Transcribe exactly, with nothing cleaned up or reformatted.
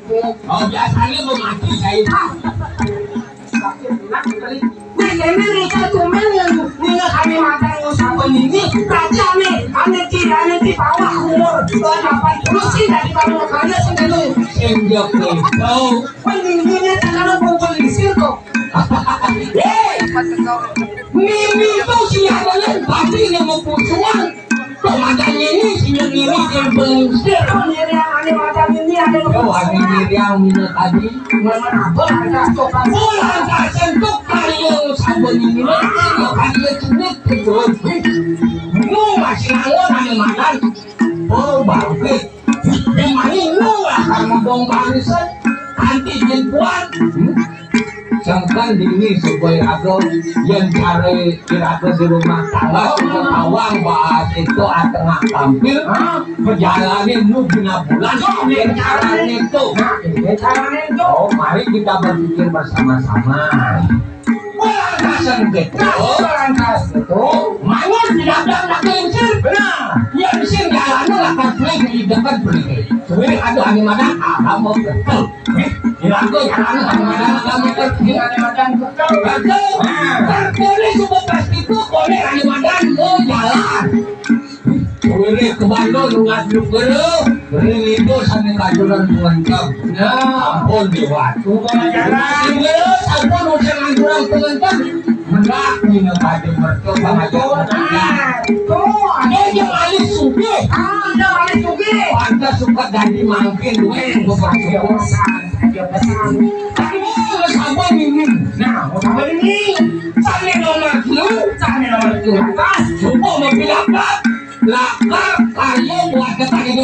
Oh, biasanya mau mati saya. Nah, ini mereka cuman yang nginget ane madan nu saben ini, berarti ane, ane ti, ane ti bawah umur, eh, delapan puluh sih dari kalau kalian sendiri. Sing yo kepo. Pendirinya tanah kumpul di sirko. Hei, mimi itu si Adonan pasti nemu pusuan. Kok madan ini, si ini, yang bengkir. Ini yang ane madan ini, ada. Oh, ane ini yang minat tadi. Mana apa? Ada coba. Bulan tak sentuh kali yang saben ini. Kali yang sulit, betul. Lu masih ngawur ane madan. Oh, bangkit. Memang lu akan ngomong barisan. Nanti jempuan. Sangkan dini supaya aku yang cari kira-kira di rumah tangga, oh, punya tawang bahas itu, ah, tengah tampil. Hah? Perjalanin lu guna bulan. Oh, yang caranya itu. Nah, ini caranya itu. Oh, mari kita berpikir bersama-sama. Barang kasar gitu. Nah, barang kasar gitu. Mangun tidak ada nak kelinci. Benar. Ya, di sini jalan lah, kan, beli di depan beli. Suwe, aduh, ane madan, ah, kamu betul. Ih, ya, aku jalan, ane madan, kamu betul. Ane madan betul. Betul. Nah. Terpilih suku pasti itu, boleh ane madan, mau jalan. Wiri kebando nungas lukere, ring itu sane kajuran pengenceng. Nah, ampun, Dewa. Bukan acara. Wiri sampun udah nganjuran pengenceng. Mendak, ini tadi mertua. Nah, tuh, ada yang alis sugih. Ah, ada alis sugih. Pantas suka jadi mangkin, duit, beberapa. Ada pesan, ada pesan. Tapi, oh, sabar ini. Nah, mau sabar ini. Sane nomor lu, sane nomor lu. Pas, subuh mau bilang, Pak. Lakar, kayu, buat ketang itu,